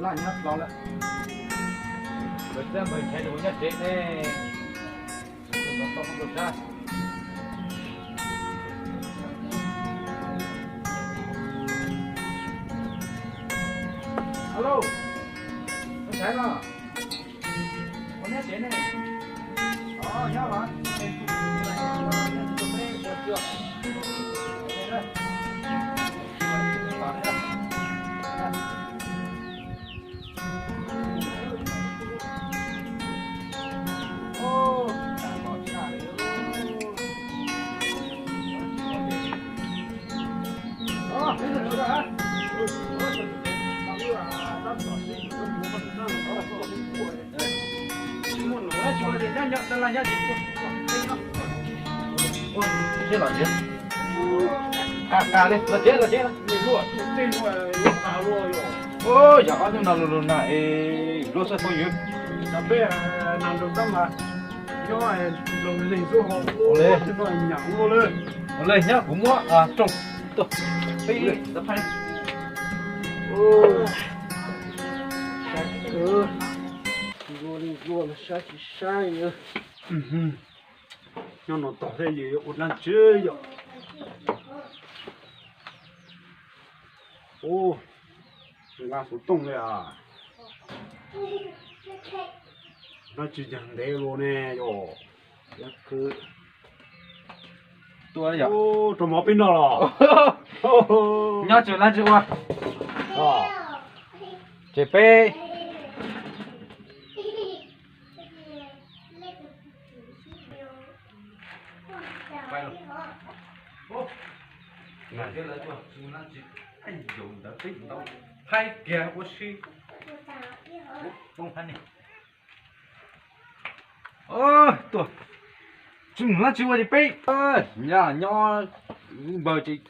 Laj nyob hlo lawm. Nkawd txawj npawg Nchaiv tus nyob tsev ne. Alo, Nchaiv no, ua neb tsev ne. Nyob los. Ua, sib los tsev. Qa, qa li, los tsev, los tsev. Ua, yog ob hnub no lus lus na es lub xab phooj ywg. Ua li, ua li, nyob kuv muab rooj tuaj peb tawb phaib. Saib tsis saib. Nyob no tog thiab yuav ua dab tsi yom. Ub, nqa xov tooj li as. Dab tsi cas ntev ua ne yom. Tua yom. Ub, rau mov peb noj los. Nyob tsis dab tsi ua. Ces peb Haib kiag ua si. Tuaj, tsis mus dab tsi ua ces peb nyob npawg ces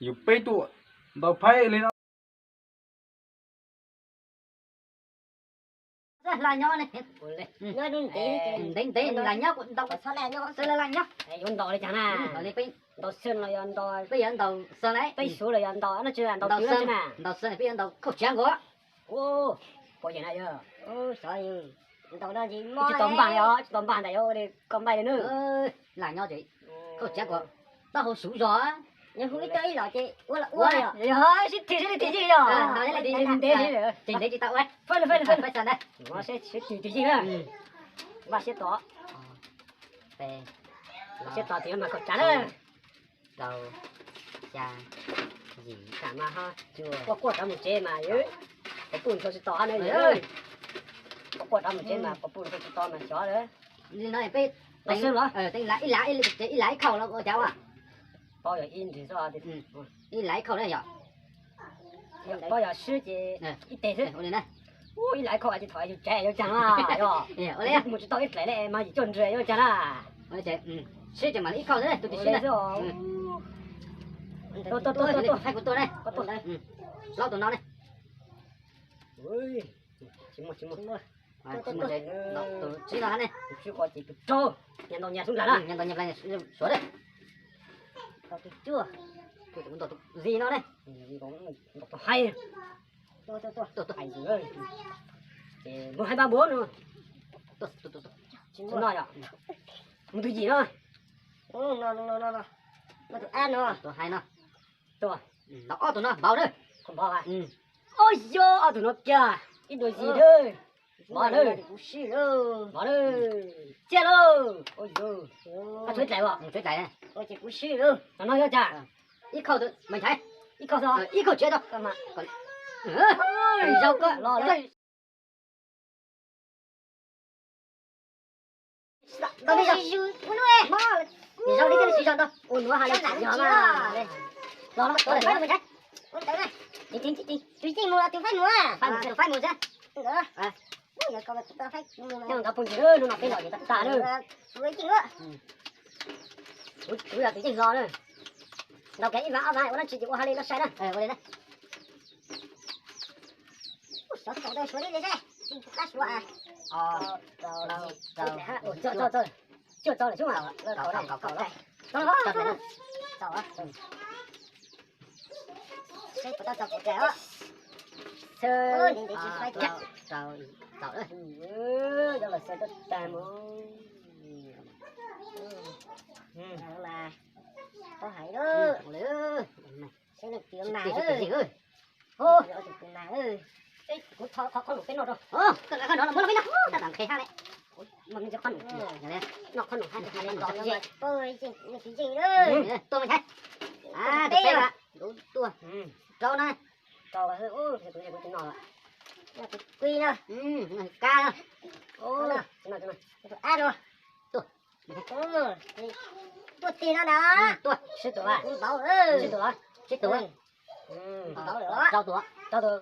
yus peb tuaj ntaus phaib li no. Hla nyob ne, ntev ntev hla nyob kuv ntaus xwb, hla nyob yuav ntaus li cas na? Ntaus xwb los yog ntaus, peb yuav ntaus xwb, peb xyuv los yog ntaus, ntaus xwb na, peb yuav ntaus khaub tsav nkaus. Ua, pom yog na yog, xyov, ntaus no tsis tau npaj li os, tsis tau npaj ntawm yuav ua li koj npaj li na. Hla nyob ces khaub tsav nkaus, taub hau suv zog. Yog hu ib co ib los ces ua los ua, yog sib thim sib thim yeej yog, ntev ntev tsis tau ua, fab fab fab ntawd, sib thim thim yeej na. Npaj siab tos, siab tos ces mas khaub tsav na. Rau, xya, yim, kam mas ho, quaj quaj rov mus tsev mas, pov puj ntho tsis tos na, quaj quaj rov mus tsev mas pov puj ntho tsis tos mas xyov lawm. Li no peb, ib lam ib khau los ua cas ua? Paub yog ib nrig xwb, ib lam ib khau na yom. Paub yog swb ces ib teg xwb. Ib lam ib khau ces thov yus tsev yus caag na yog. Mus tsis tau ib dlaim li mas yim cuaj nrig yuav caag na. Swb ces mam li ib khau xwb, tus twg swb na. Tuaj tuaj tuaj tuaj, kuv tuaj ne. Laub tus no ne. Tsis muaj, tsis muaj. Tus tsib no ne. Tus tsib qhov ces tus rau, nyias ntaus nyias xub nplaig na. Nyias ntaus nyias nplaig suav na. Tus cuaj, tus ntaus tus zis no ne. Ntaus tus haib. Tuaj tuaj tuaj, haib zis. Ces muab haib pab npuav no. Tuaj tuaj tuaj, tsis no yom. Mus tus yim no. Tus haib no. Tuaj, ntaus ob tug no npaum na. Npaum a? Ob yog ob tug no kiag, ib ntaus zis na. Npaum na. Npaum na. Ciaj lauj. Koj tshuav ib dlaim os? Tshuav ib dlaim. Ua ces kuv swb lauj. Tam no yuav cas? Ib khau, Maiv Nchaiv. Ib khau, ib khau tsev tau. Zaum koj los. Zaum li koj tsis zaum ntau. Ua nuav has li yog mas. Los los, tus faib mus, tus faib mus, tus faib mus xwb. Nyob ntawd phooj ywg, hnub no peb los ces tag tag na. Kuv yog tus yeej hlo na. Ntaus kiag ib vab ob vab ua dab tsi ces ua hauj lwm los sai na. Ua li na. Xyov tus tau suav li li seb, qab suav. Cuaj tau lawm xwb mas. Seb puas tau tau kuv dlaim os. Thawj, rau, rau, tau. Cov laus xav tuaj tag mus. Tau hais lawm. Saib leej twg mas. Kuv thov qhov num peb noj rau. Koj nqa qhov no los muab los peb noj, tab tom nqhis hab lawm. Muaj me ntsis qhov num, noj qhov num hab, tuaj mas ntshai. Tus peb, tuaj, rau na. Tus kuj no, kab no, tus ab no. Tuaj, tuaj tig no na. Tuaj, sib tus, sib tus, sib tus, rau tus, rau tus,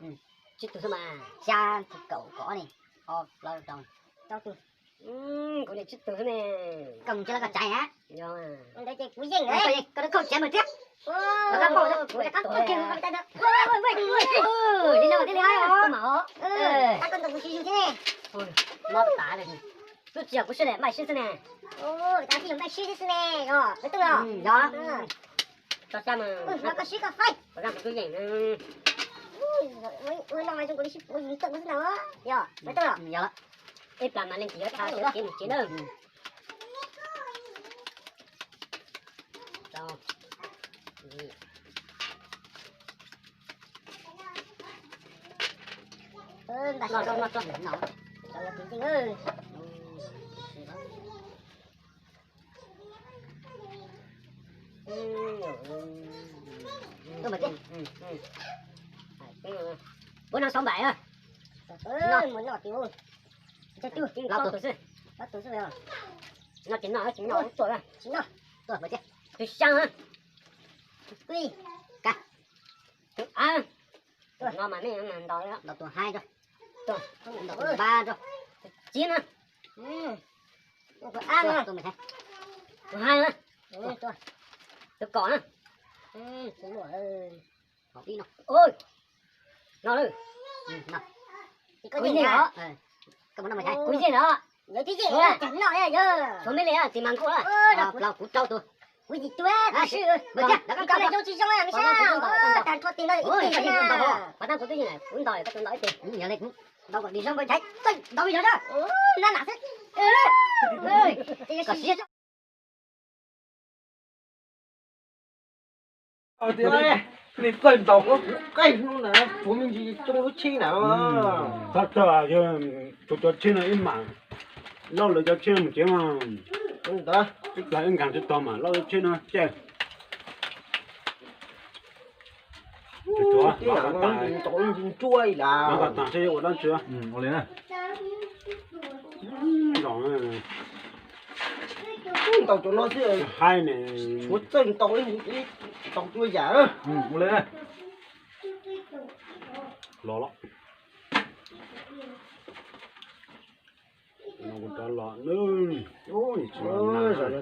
sib tus xwb mas, xya, kaum, kaum ob ni, ob, plaub, rau, rau tus. Kuv niam sib tus xwb ne. Koj mus tsev los koj tsaiv na. Ntawd ces kuv yeej, koj twb khaub tsev mus thiab. Li no thiaj li haib os. Tab koj ntaus kuv tsis yug thiab ne. Mob tas li. Twb tsis yog kuv swb ne, Npaij swb xwb ne. Tab sis yog Npaij swb xwb ne, yog peb tug los. Yog. Tso xyab mas. Ua koj swb koj faib. Ua no zoo nkaus li sib puav yig tawm xwb na. Yog, peb tug los. Yog. Ib plag mas leej twg yuav tha sawv kev mus tsev nawb. Noj, noj, noj, noj. Ua no sáu bảy á. Mus noj tim ub. Plaub tus xwb. Plaub tus xwb. Noj tsis noj, tsis noj, tuaj, tsis noj. Tuaj, tus xyaa. Tus av. Tus no mas nej ntaus, ntaus tus hai rau. Ntaus tus npab rau. Tus tsib na. Tus av na. Tus hais na. Tus kaum na. No lawm. Kuv yeej os. Kuv yeej os. Tshuav me li tsis mas nkuj. Kuv rau tus. Kuv yim tus, kuv swb. Koj zoo tsis zoo, tag nrho tes no ib teg na. Pas tag kuv twb yeej lawm, kuv ntaus koj tus ntaus ib teg. Yog li kuv ntaus kom dim zoo npaum ntshav, ntaus yog na. Na nam xwb. Koj siab. Nws txawj ntaus kuv qeej hnub na, tsuav me ntsis coj lub tsheb na. Txhob txog, tsuav cov tsheb no ib mam, lauj lawv cov tsheb no mus tsev mas. Ib plag ib nkaag tsis tau mas lauj lawv tsheb no caij. Tsuav, ntaus cov no xwb. Haib ne. Tshuav txawj ntaus, ntaus txhua yam. Los los. Los kuv rov los nawb. Ub, nim tsis los nag. Rov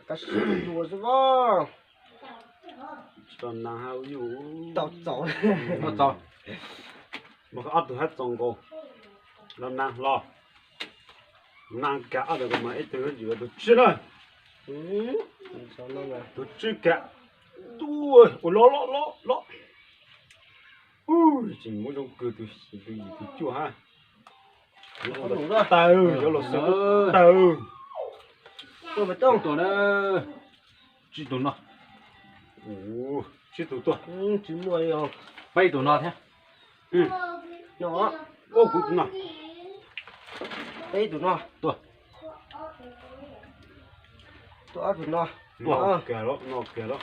qab sib hlua xwb os. Tsis los nag hab yus. Tau txaus. Tau txaus. Mas ob tug hab txaus nkaus. Los nag los. Nag kag ob tug mas ib tug yuav tus tsib na. Tus tsib kag. Ua los los los los. Tsis muab zoo kawg tus yim tus cuaj hab. Tawg, yuav los xwb tawg. Tuaj mas tuaj. Tsib tus no. Tsib tus tuaj. Peb tus no thiab. Kuv tus no. Peb tus no. Tuaj. Tuaj ob tug no. Noj kiag los, noj kiag los.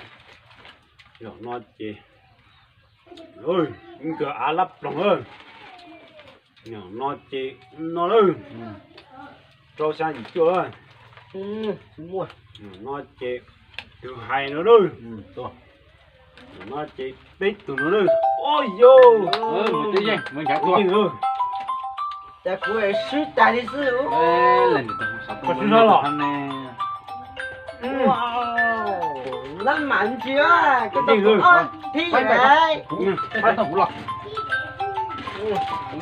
Yog no ces nkawd av lab ploog lawm. Yog no ces no lawm. Rau xya yim cuaj lawm. Yog no ces tus hais no lawm. Yog no ces peb tug no lawm. Ua yog, yeej, cas kuv swb tag li xwb. Koj swb los? Lab mam ntsia, koj tau ob thib lawm. Kuv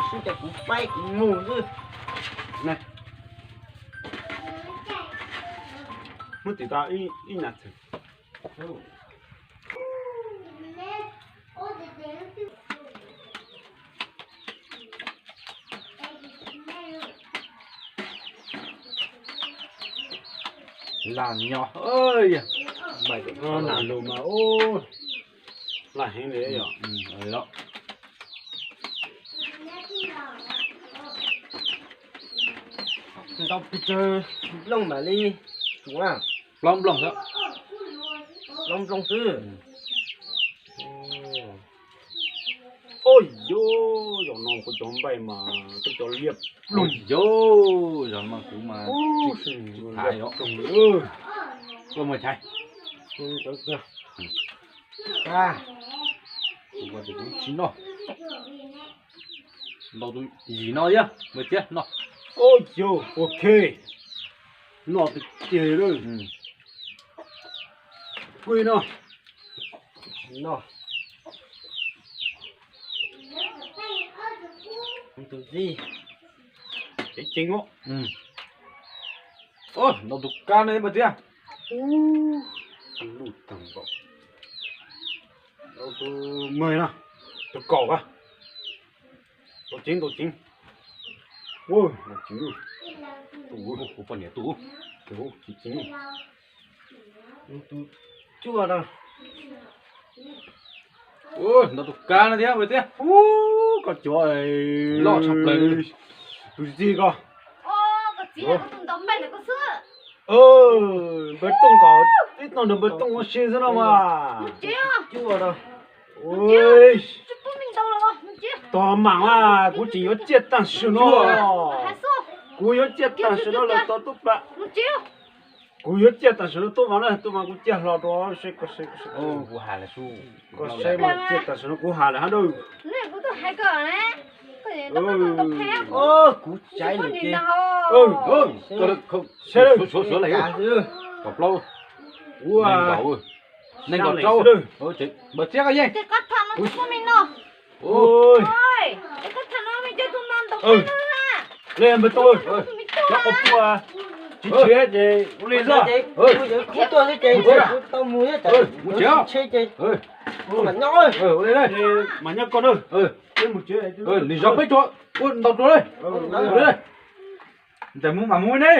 swb ces kuv faib kuv mus xwb. Muab tim tau ib nyuag txhais. Laj nyob, nag lug mas laj heev li yom. Ntau pes tsawg nplooj mam li tsuav? Plaub nplooj xwb. Plaub nplooj xwb. Oj, yog no kuv cov npaij mas twb cov liab ploog. Yog no kuv mas tsis thaiv os. Koj muaj chais. Kuv tsis noj. Ntau tus yim no thiab, mus thiab noj. Oj, yog, ok. Noj tiag tiag li. Kuj no. Noj. Tus txij. Ceev ceev os. Ntau tus kab no mus thiab. Lub tag npaum. Tus kaum a. Ntau ceev, ntau ceev. Ntau ceev. Tus, kuv poj niam tus. Tus ceev ceev. Tus cuaj no. Ntau tus kab no thiab, ua thiab. Koj cov loj tshaj plaws. Tus txiv ko. Npawg Tooj ko, ib tug nrog npawg Tooj ua si xwb no mas. Cuaj no. Tos mam mas kuv tseem yuav ciaj tam sim no. Kuv yuav ciaj tam sim no lawm tos tub plam. Kuv yuav ciaj tam sim no tub mas na, tub mas kuv ciaj hlo rau seb, koj saib mas ciaj tam sim no kuv hais lawm hab na. Kuv tsaib lawm ces. Seb, kom plaub, nees nkaum rau, npawg Txiab koj yeej. Li npawg Tooj, cov qhov pua tsis tshiab ces ua li xwb. Mus tsev, ua li, mam nyob koj na. Mus tsev, nws zov peb tso, ua ntau rau li. Ntawm mus mam mus ne.